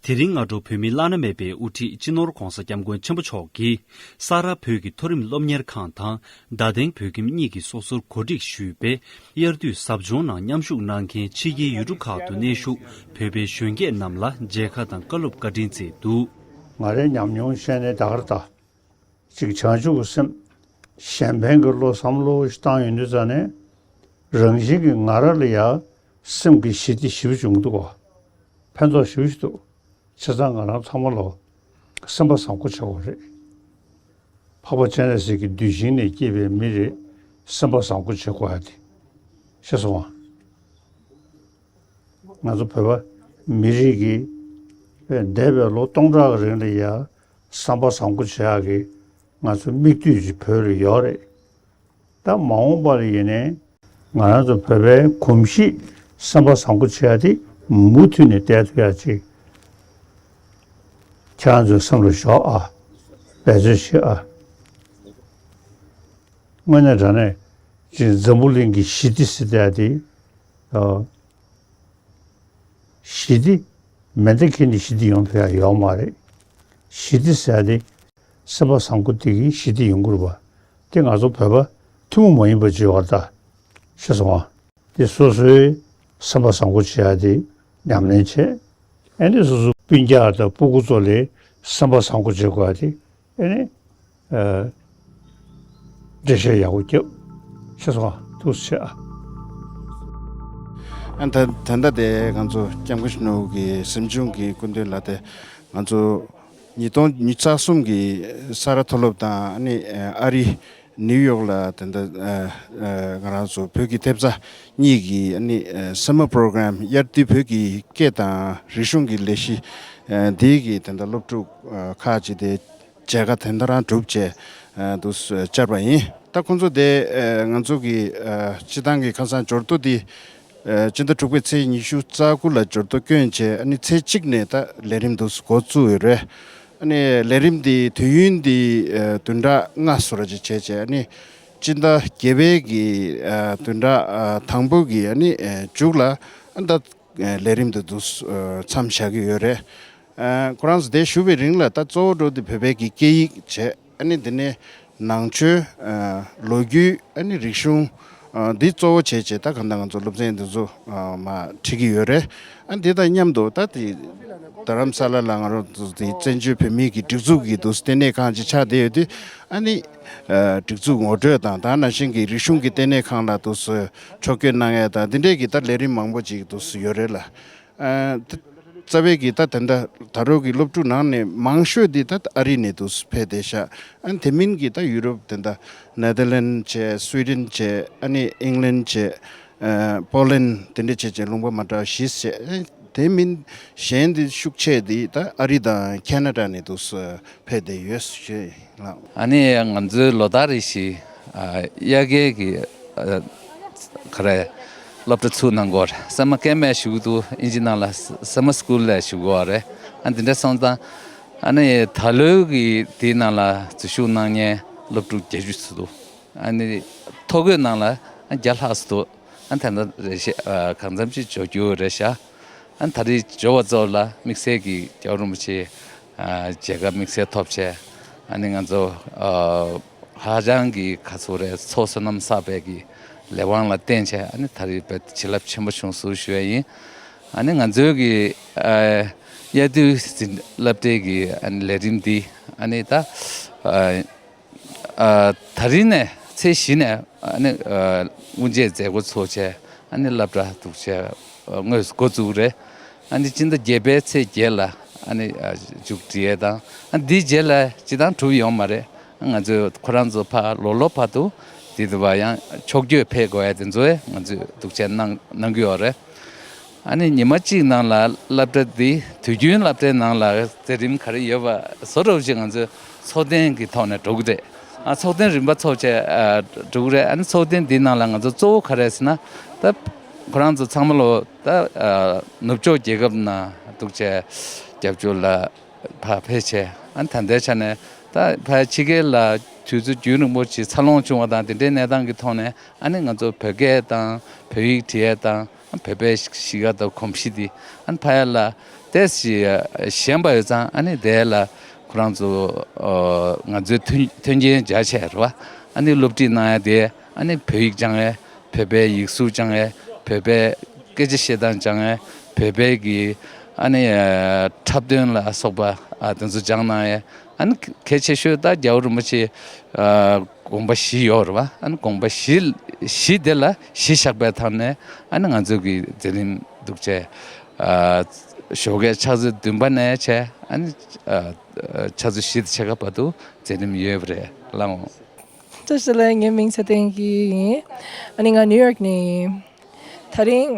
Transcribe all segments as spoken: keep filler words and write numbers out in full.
དེ་རིང་སྔ་དྲོ་བོད་མིའི་བླ་ན་མེད་པའི་དབུ་ཁྲིད་སྤྱི་ནོར་༧གོང་ས་༧སྐྱབས་མགོན་ཆེན་པོ་མཆོག་གིས་ས་རཱ་བོད་ཀྱི་མཐོ་རིམ་སློབ་གཉེར་ཁང་དང་རྡ་སྟེང་བོད་ཁྱིམ་གཉིས་ཀྱི་སོ་སོར་གོ་སྒྲིག་ཞུས་པའི་དབྱར་དུས་ཟབ་སྦྱོང་ནང་མཉམ་ཞུགས་གནང་མཁན་ཕྱི་རྒྱལ་ཡུལ་གྲུ་ཁག་ཏུ་གནས་བཞུགས་བོད་པའི་གཞོན་སྐྱེས་རྣམས་ལ་མཇལ་ཁ་དང་བཀའ་སློབ་བཀའ་དྲིན་བསྩལ་འདུག། ང་རའི་ཉམས་མྱོང་བཤད་ནས་ད་གར་ད། ཅིག་བྱང་ཆུབ་ཀྱི་སེམས། གཞན་ཕན་གྱི་བློ་བསམ་བློ་ཞིག་བཏང་ཡོང་དུས་ཙང་ནས། རང་བཞིན་གྱིས་ང་ར་ལ་ཡ་སེམས་ཀྱི་ཞི་བདེ་ཞེ་པོ་བྱུང་འདུག་གོ། ཕན་ཐོགས་ཞེ་པོ་ཞིག་འདུག། བྱས་ཙང་ང་རང་ཚང་མ་ལོ་སེམས་པ་བཟང་པོ་བྱེད་དགོས་རེད། འཕགས་པ་སྤྱན་རས་གཟིགས་ཀྱི་གདུལ་ཞིང་ནས་སྐྱེས་པའི་མི་རེད། སེམས་པ་བཟང་པོ་བྱེད་དགོས་ཡ་དེ། ཤེས་སོང་ང་། ང་ཚོ་བོད་པ་མི་རིགས་ཀྱིས་འདས་པའི་ལོ་སྟོང་ཕྲག་གི་རིང་ལ་ཡ་བསམ་པ་བཟང་པོ་བྱེད་ཡག་གི་ང་ཚོ་མིག་ལྟོས་ཅིག་བོད་ལ་ཡོད་རེད། ད་མ་འོངས་པ་ལ་ཡིན་ནའི་ང་རང་ཚོ་བོད་པའི་གོམས་གཤིས་བསམ་པ་བཟང་པོ་བྱེད་ཡག་དེ་མུ་མཐུད་ནས་བསྡད་ཐུབ་ཡག་ཅིག་ཁྱེད་རང་ཚོའི་སེམས་ལ་ཞོག་ཨ། འབད་རྩོལ་བྱེད་ཨ། དངོས་གནས་དྲང་གནས་ཅིག་འཛམ་བུ་གླིང་གི་ཞི་བདེ་ཟེར་ཡག་དེ། ཨ། ཞི་བདེ་མེ་མདའ་འཁྱེར་ནས་ཞི་བདེ་ཡོང་ཐུབ་ཡ་ཡོད་མ་རེད། ཞི་བདེ་ཟེར་ཡ་དེ་སེམས་པ་བཟང་པོ་དེ་གིས་ཞི་བདེ་ཡོང་གི་རེད་པ། དེ་ང་ཚོ་བོད་པ་ཐུན་མོང་མ་ཡིན་པ་ཅིག་ཡོད་རེད་ད། ཤེས་སོང་ང་། དེ་སོ་སོའི་སེམས་པ་བཟང་པོ་བྱེད་ཡ་དེ་ཉམས་ལེན་བྱས། ཨ་ནི་སོ་སོ་སྤུན་ཀྱག་དང་སྤུ་གུ་ཚོ་ལ་སེམས་པ་བཟང་པོ་བྱེད་དགོས་ཡ་དེ། ཨེ་ནི། ཨ། འགྲེལ་བཤད་ཡག་པོ་རྒྱབ། ཤེས་སོང་ཨ། ཐུགས་རྗེ་ཆེ་ཨ། ཨ། ད་ད་ལྟ་དེ་ང་ཚོ་སྐྱབས་མགོན་ཆེན་པོ་གི་གཟིམ་ཆུང་གི་སྐུ་མདུན་ལ་དེ་ང་ཚོ་ཉིས་སྟོང་ཉི་ཤུ་རྩ་གསུམ་གི་ས་རཱ་མཐོ་སློབ་དང་ཨ་ནི་ཨ་རི་ནིའུ་ཡོག་ལ་དེ་འདྲ་ཨ་ཨ་ང་རང་ཚོ་བོད་ཀྱི་ཐེབས་རྩ་གཉིས་ཀྱི་ཨ་ནི་ཨ་སམ་མར་པོ་རོ་གྷ་རམ་དབྱར་དུས་བོད་ཀྱི་སྐད་དང་རིག་གཞུང་གི་ལས་གཞི་ཨ་འདི་གི་དེ་འདྲ་སློབ་ཕྲུག་ཨ་ཁག་ཅིག་དེ། མཇལ་ཁ་དེ་འདྲ་རང་གྲུབ་བྱས་ཨ་འདུག་སེ་བཅར་བ་ཡིན། ད་ཁོང་ཚོ་དེ་ཨ་ང་ཚོ་གི་ཨ་སྤྱི་བཏང་གི་ཁ་སང་འབྱོར་ཐོ་འདི་ཨ་སྤྱི་ཟླ་དྲུག་པའི་ཚེས་ཉི་ཤུ་རྩ་དགུ་ལ་འབྱོར་ཐོ་བསྐྱོན་བྱས། ཨ་ནི་ཚེས་གཅིག་ནས་ད་ལས་རིམ་འདུག་སེ་འགོ་བཙུགས་ཡོད་རེད། ཨ་ནི་ལས་རིམ་འདི་དུས་ཡུན་འདི་ཨ་བདུན་ཕྲག་ལྔ་བཟོ་འདྲ་ཅིག་བྱས་བྱས། ཨ་ནི་སྤྱི་ཟླ་བརྒྱད་པའི་གི་ཨ་བདུན་ཕྲག་ཨ་དང་པོ་གི་ཨ་ནི་ཨ་མཇུག་ལ་ཨ་ད། ལས་རིམ་དེ་ཚོ་མཚམས་བཞག་གི་ཡོད་རེད། ཁོ་རང་ཚོ་དེ་བཞུགས་པའི་རིང་ལ་ད་གཙོ་བོ་འགྲོ་དེ་བོད་པའི་གི་སྐད་ཡིག་བྱས། ཨ་ནི་དེ་ནས་ནང་ཆོས། ལོ་རྒྱུས། ཨ་ནི་རིག་གཞུང་། འདི་གཙོ་བོ་བྱས་བྱས་ད་གང་ལྟར་ང་ཚོ་སློབ་ཚན་དེ་ཚོ་མར་ཁྲིད་ཀྱི་ཡོད་རེད། ཨ་ནི་དེ་དང་མཉམ་དུ་ད་དེ་རྡ་རམ་ས་ལ་ལ་ང་རང་ཚོ་དེ་བཙན་བྱོལ་བོད་མིའི་གི་སྒྲིག་འཛུགས་ཀྱི་འདུག་ལྟེ་གནས་ཁང་ཅིག་ཆགས་བསྡད་ཡོད་དུས། ཨ་ནི། ཨ་སྒྲིག་འཛུགས་ངོ་སྤྲོད་དང་ད་ནང་བཞིན་གྱི་རིག་གཞུང་གི་ལྟེ་གནས་ཁང་ལ་འདུག་སེ་ཕྱོགས་བསྐྱོད་གནང་ཡས་དང་འདི་འདྲས་ཀྱི་ད་ལས་རིམ་མང་པོ་ཅིག་འདུག་སེ་ཡོད་རེད་ལ། ཨ་ད་རྩ་བའི་གི་ད་ད་ད་ད་རུང་གི་སློབ་ཕྲུག་ནང་ནས་མང་ཤོས་འདི་ད་ཨ་རི་ནས་འདུག་སེ་ཕེབས་བསྡད་ཤག། ཨ་ནི་དེ་མིན་གྱི་ད་ཡུ་རོབ་དེ་འདྲ་ནེ་དར་ལན་བྱས། སུའི་ཌེན་བྱས། ཨ་ནི་ཨིང་ལན་བྱས། ཨ་པོ་ལན་དེ་འདྲ་བྱས་བྱས་ལུང་པ་མ་འདྲ་བ་བཞི་བྱས། ཨ་དེ་མིན་གཞན་འདི་ཤུགས་ཆེ་འདི་ད་ཨ་རི་དང་ཁེ་ན་ཌ་ནས་འདུག་སེ་ཕེབས་བསྡད་ཡོད་ཞུ་ཡིན་ལགས། ཨ་ནི་ང་ཚོའི་ལོ་ལྟར་རེ་བཞིན་ཨ་དབྱར་ཁའི་གི་ཨ་ག་རེ་སློབ་གྲྭ་ཚུགས་གནང་གི་ཡོད་རེད། སམ་མར་ཀེམ་ཞུ་གི་འདུག། ཨིན་ཇི་ནང་ལ་སམ་མར་སི་ཀུལ་ལ་ཞུ་གི་ཡོད་རེད། ཨ་འདི་འདྲ་སོང་ཙང་ཨ་ནི་ད་ལོའི་གི་དེའི་ནང་ལ་འཛུལ་ཞུགས་གནང་མཁན་སློབ་ཕྲུག་བརྒྱད་ཅུ་ཙམ་འདུག། ཨ་ནི་ཐོ་འགོད་ནང་ལ་ཨ་བརྒྱ་ལྷག་ཙམ་འདུག། ཨ་ད་ལྟ་རེ་ཞིག་ཨ་གང་འཚམ་ཅིག་འབྱོར་རྒྱུ་རེད་ཤག། ཨ་ད་རེས་འབྱོར་བ་ཚོ་ལ་དམིགས་བསལ་གྱི་རྒྱལ་བ་རིན་པོ་ཆེ་ཨ་མཇལ་ཁ་དམིགས་བསལ་ཐོབ་བྱས། ཨ་ནི་ང་ཚོ་ཨ་ཧ་ཅང་གི་ག་ཚོད་རེད། ཚོགས་བསོད་ནམས་བསགས་པའི་གི་ལས་དབང་ལ་བརྟེན་བྱས། ཨ་ནི་ད་རེས་དཔེ་བྱིན་རླབས་ཆེན་པོ་བྱུང་སོང་ཞུ་ཡ་ཡིན། ཨ་ནི་ང་ཚོའི་གི་ཨ་དབྱར་དུས་འཛིན་སློབ་གྲྭའི་གི་ཨ་ནི་ལས་རིམ་འདི་ཨ་ནི་ད་ཨ། ཨ་ད་རིང་ནས་ཚེས་བཞི་ནས་ཨ་ནི་ཨ་དབུ་འབྱེད་མཛད་སྒོ་ཚོགས་བྱས། ཨ་ནི་སློབ་གྲྭ་འདུག་བྱས་ཨ་དངོས་སུ་འགོ་བཙུགས་རེད། ཨ་ནི་སྤྱི་ཟླ་བརྒྱད་པའི་ཚེས་བརྒྱད་ལ་ཨ་ནི་ཨ་མཇུག་སྒྲིལ་ཡས་དང་། ཨ་འདིའི་རྗེས་ལ་སྤྱི་བཏང་གྲུབ་ཡོང་མ་རེད། ང་ཚོས་ཁོ་རང་ཚོ་ཕར་ལོ་ལོ་བར་དུ་དེ་དུ་བ་ཡང་ཕྱོགས་བསྐྱོད་ཕེབས་དགོས་ཡ་དེ་ཚོ་ང་ཚོས་འདུག་བྱས་གནང་གནང་གི་ཡོད་རེད། ཨ་ནི་ཉི་མ་གཅིག་ནང་ལ་སློབ་གྲྭ་འདི་དུས་རྒྱུན་སློབ་གྲྭའི་ནང་ལ་མཛད་རིམ་ག་རེ་ཡོད་པ་བཟོ་འདྲ་བོ་ཞིག་ང་ཚོས་ཚོགས་ཐེངས་ཀྱི་ཐོག་ནས་འགྲོ་གི་རེད། ཨ་ཚོགས་ཐེངས་རིམ་པ་ཚོགས་བྱས་ཨ་འགྲོ་གི་རེད། ཨ་ནི་ཚོགས་ཐེངས་འདིའི་ནང་ལ་ང་ཚོ་གཙོ་བོ་ག་རེ་ཟེར་ན། ད་ཁོ་རང་ཚོ་ཚང་མ་ལོ་ད་ཨ་ནུབ་ཕྱོགས་རྒྱལ་ཁབ་ནང་འདུག་བྱས་རྒྱབ་སྐྱོར་ལ་ཕར་ཕེབས་བྱས། ཨ་ནི་ད་ལྟའི་ཆ་ནས་ད་ཕར་ཕྱི་རྒྱལ་ལ་དུས་ཚོད་རྒྱུན་རིང་པོ་ཞིག་འཚར་ལོངས་བྱུང་བ་དང་དེ་འདྲའི་གནས་སྟངས་ཀྱི་ཐོག་ནས། ཨ་ནི་ང་ཚོ་བོད་སྐད་དང་བོད་ཡིག་བྲིས་ཡས་དང་ བོད་པའི་གཤིས་ཀ་དང་གོམས་གཤིས་དེ་ཨ་ནི་ཕ་ཡ་ལ་ཏོག་ཙམ་ཞན་པ་ཡོད་ཙང་ཨ་ནི་དེ་ལ་ཁོ་རང་ཚོ་ང་ཚོའི་མཐུན་མཐུན་རྐྱེན་སྦྱར་བྱས་རེད་བ། ཨ་ནི་སློབ་ཁྲིད་གནང་ཡ་དེ་ཨ་ནི་བོད་ཡིག་སྦྱང་ཡ། བོད་པའི་ཡིག་གཟུགས་སྦྱང་ཡ། བོད་པའི་སྐད་ཆ་བཤད་སྟངས་སྦྱང་ཡ། བོད་པའི་གི་ཨ་ནི་འཁྲབ་སྟོན་ལ་སོགས་པ་ཨ་དེ་ཚོ་སྦྱང་གནང་ཡ། ཨ་ནི་གལ་ཆེ་ཤོས་ད་རྒྱལ་བ་རིན་པོ་ཆེ་ཨ་དགོངས་པ་བཞི་ཡོད་རེད་བ། ཨ་ནི་དགོངས་པ་བཞི་བཞི་དེ་ལ་གཞི་བཞག་པའི་ཐོག་ནས་ཨ་ནི་ང་ཚོ་གི་མཛད་རིམ་འདུག་བྱས། ཨ་ཞོགས་ཀའི་ཕྱག་ཚོད་བདུན་པ་ནས་བྱས་ཨ་ནི་ཨ་ཕྱག་ཚོད་བཞི་དང་ཕྱེད་ཀ་བར་དུ་མཛད་རིམ་ཡོད་པ་རེད། ལགས་འོང་། བཀྲ་ཤིས་བདེ་ལེགས། ངའི་མིང་ཚེ་བརྟན་སྐྱིད་ཡིན། ཨ་ནི་ང་ནིའུ་ཡོག་ནས་ཡིན། དེ་རིང་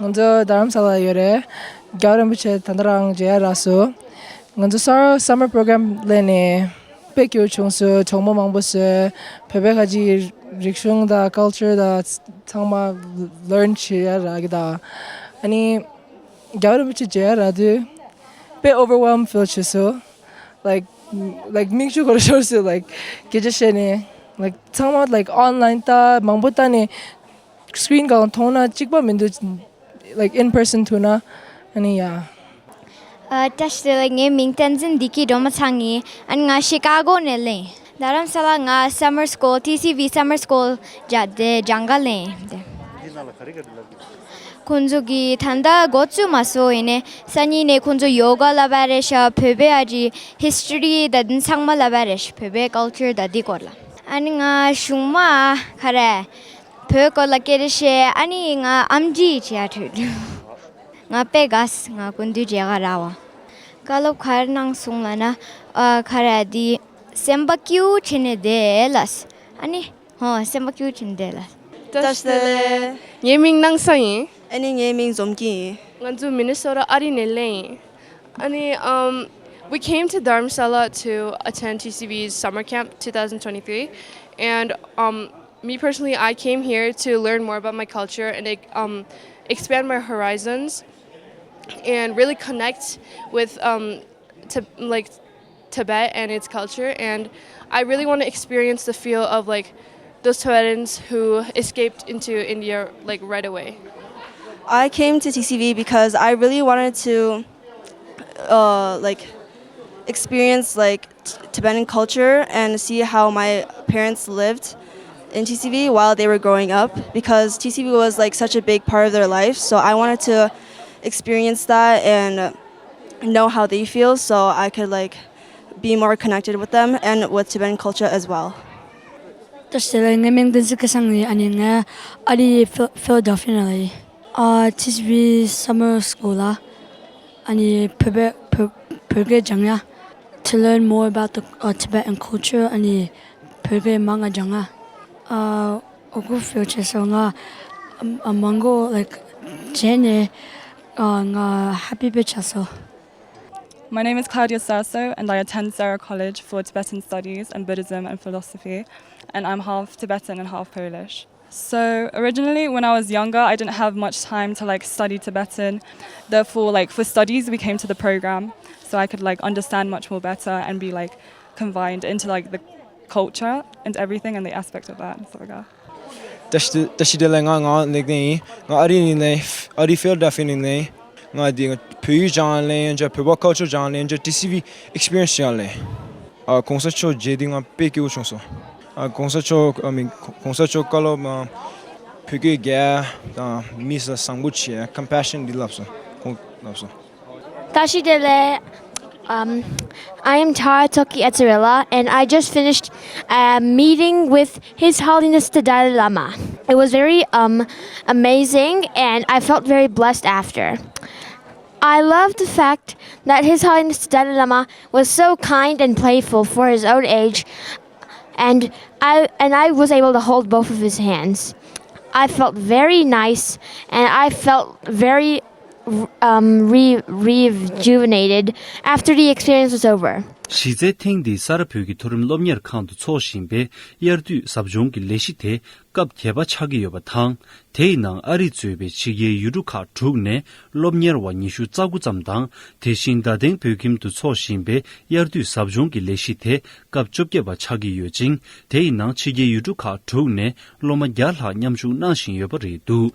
ང་ཚོ་རྡ་རམ་ས་ལ་ཡོད་རེད། རྒྱལ་བ་རིན་པོ་ཆེ་ད་ལྟ་རང་མཇལ་ཡ་རག་སོང་། ང་ཚོ་སར་སམ་མར་པོ་རོ་གྷ་རམ་སླེབས་ནས་དཔེ་སྐྱིད་པོ་བྱུང་སོང་། གྲོགས་མོ་མང་པོ་བཟོས། བོད་པའི་ཁ་ཅིག་རིག་གཞུང་དང་ཀལ་ཅར་དང་ཚང་མ་ལརན་བྱེད་ཡ་རག་གི་ད། ཨ་ནི་རྒྱལ་བ་རིན་པོ་ཆེ་མཇལ་ཡ་རག་དུས་དཔེ་ཨོ་ཝར་ཝེལམ་ཕིལ་བྱས་སོང་། ལའིཀ་ལའིཀ་མིག་ཆུ་འཁོར་ཤོར་སོང་། ལའིཀ་སྐད་ཆ་བཤད་ནས་ལའིཀ་ཚང་མ་ལའིཀ་ཨོན་ལའིན་ལྟ་མང་པོ་ལྟ་ནས་སི་ཀི་རིན་སྒང་མཐོང་ན་གཅིག་པ་མི་འདུག་ལའིཀ་ཨིན་པར་སན་ཐུག་ན་ཨ་ནི་ཡ། ཨ་བཀྲ་ཤིས་བདེ་ལེགས། ངའི་མིང་བསྟན་འཛིན་བདེ་སྐྱིད་སྒྲོལ་མ་ཚང་ཡིན། ཨ་ནི་ང་ཤི་ཀ་གོ་ནས་སླེབས་ཡིན། རྡ་རམ་ས་ལ་ང་སམ་མར་སི་ཀུལ་ཊི་སི་ཝི་སམ་མར་སི་ཀུལ་སྦྱང་དེ་སྦྱང་ག་སླེབས་ཡིན། ཁོང་ཚོ་གིས་ད་ལྟ་འགོ་བཙུགས་མ་སོང་། ཡིན་ནའི་སང་ཉིན་ནས་ཁོང་ཚོ་ཡོ་ག་བསླབ་པ་རེད་ཤག་བོད་པའི་ཨ་ཅེ་ཧིས་ཊོ་རི་ད་དེ་ཚང་མ་བསླབ་པ་རེད་ཤག་བོད་པའི་ཀལ་ཅར་ད་དེ་སྐོར་ལ། ཨ་ནི་ང་གཞུང་མ་ག་རེ་བོད་སྐོར་ལ་སྐད་ཆ་བཤད། ཨ་ནི་ང་ཨམ་ཅི་བྱེད་ཡ་ཐུག་ང་དཔེ་དགའ་སོང་། ང་སྐུ་མདུན་མཇལ་ག་རག་པ། བཀའ་སློབ་ག་རེ་གནང་སོང་ལབ་ན། ཨ་ག་རེ་དེ་སེམས་པ་སྐྱིད་པོ་བྱས་ནས་བསྡད་ལབ་སོང་། ཨ་ནི་ཧོ་སེམས་པ་སྐྱིད་པོ་བྱས་ནས་བསྡད་ལབ་སོང་། བཀྲ་ཤིས་བདེ་ལེགས། ངའི་མིང་སྣང་ས་ཡིན། ཨ་ནི་ངའི་མིང་འཛོམས་སྐྱིད་ཡིན། ང་ཚོ་མི་ནི་སོ་ཊ་ཨ་རི་ནས་སླེབས་ཡིན། ཨ་ནི་um we came to Dharamsala to attend T C V's summer camp twenty twenty-three, and um me personally, I came here to learn more about my culture and um expand my horizons and really connect with um to like Tibet and its culture, and I really want to experience the feel of like those Tibetans who escaped into India like right away. I came to T C V because I really wanted to uh, like experience like t- Tibetan culture and see how my parents lived in T C V while they were growing up, because T C V was like such a big part of their life. So I wanted to experience that and know how they feel, so I could like be more connected with them and with Tibetan culture as well. བཀྲ་ཤིས་བདེ་ལེགས། ངའི་མིང་བསྟན་འཛིན་སྐལ་བཟང་ཡིན། ཨ་ནི་ང་ཨ་རིའི་ཕི་ལ་ཌེལ་ཕི་ཡ་ནས་ཡིན། ཨ་ཊི་སི་ཝི་སམ་མར་སི་ཀུལ་ལ་ཨ་ནི་བོད་པའི་བོད་བོད་སྐད་སྦྱང་ཡ། To learn more about the uh, Tibetan culture. ཨ་ནི་བོད་སྐད་མང་ང་སྦྱང་ཡ། ཨ་ཨོ་གུ་ཕིལ་བྱས་སོང་། ང་ཨ་མང་པོ་ལའིཀ་བྱས་ནས་ཨ་ང་ཧེ་པི་དཔེ་བྱས་སོང་། My name is Claudia Sasso, and I attend Sarah College for Tibetan Studies and Buddhism and Philosophy, and I'm half Tibetan and half Polish. So, originally, when I was younger, I didn't have much time to like study Tibetan. Therefore, like for studies, we came to the program so I could like understand much more better and be like combined into like the culture and everything and the aspect of that and stuff like that. བཀྲ་ཤིས་བདེ་བཀྲ་ཤིས་བདེ་ལེགས། ང་ངག་དབང་ལེགས་ལྡན་ཡིན། ང་ཨ་རི་ནས་ཨ་རི་ཕི་ལ་ཌེལ་ཕི་ཡ་ནས་ཡིན། ང་འདི་ང་བོད་ཡིག་སྦྱང་ལེན་ཡོད་ཅག་བོད་པ་ཁལ་ཅར་སྦྱང་ལེན་ཡོད་ཅག་ཊི་སི་ཝི་ཨེག་སི་པི་རི་ཡན་སི་སྦྱང་ལེན། ཨ་གོང་ས་མཆོག་མཇལ་དུས་ང་དཔེ་སྐྱིད་པོ་བྱུང་སོང་། ཨ་གོང་ས་མཆོག་ཨ་མི་གོང་ས་མཆོག་བཀའ་སློབ་ཨ་བོད་སྐད་རྒྱག་དང་མིས་བཟང་པོ་བྱེད་ཀམ་པེ་ཤན་འདི་ལབ་སོང་། ཁོང་ལབ་སོང་། བཀྲ་ཤིས་བདེ་ལེགས། Um, I am Tara Toki Etzerela, and I just finished a meeting with His Holiness the Dalai Lama. It was very um, amazing, and I felt very blessed after. I love the fact that His Holiness the Dalai Lama was so kind and playful for his own age, and I and I was able to hold both of his hands. I felt very nice, and I felt very um, re- rejuvenated after the experience was over. གཞི་རྩའི་ཐེངས་འདིའི་ས་རཱ་བོད་ཀྱི་མཐོ་རིམ་སློབ་གཉེར་ཁང་དུ་འཚོགས་བཞིན་པའི་དབྱར་དུས་ཟབ་སྦྱོང་གི་ལས་གཞི་དེ་སྐབས་བརྒྱད་པ་ཆགས་ཀྱི་ཡོད་པ་དང་། དེའི་ནང་ཨ་རི་གཙོས་པའི་ཕྱི་རྒྱལ་ཡུལ་གྲུ་ཁག་དྲུག་ནས་སློབ་གཉེར་བ་ཉི་ཤུ་རྩ་དགུ་ཙམ་དང་། དེ་བཞིན་རྡ་སྟེང་བོད་ཁྱིམ་དུ་འཚོགས་བཞིན་པའི་དབྱར་དུས་ཟབ་སྦྱོང་གི་ལས་གཞི་དེ་སྐབས་བཅོ་བརྒྱད་པ་ཆགས་ཀྱི་ཡོད་ཅིང་། དེའི་ནང་ཕྱི་རྒྱལ་ཡུལ་གྲུ་ཁག་དྲུག་ནས་སློབ་མ་བརྒྱ་ལྷག་མཉམ་ཞུགས་གནང་བཞིན་ཡོད་པ་རེད་འདུག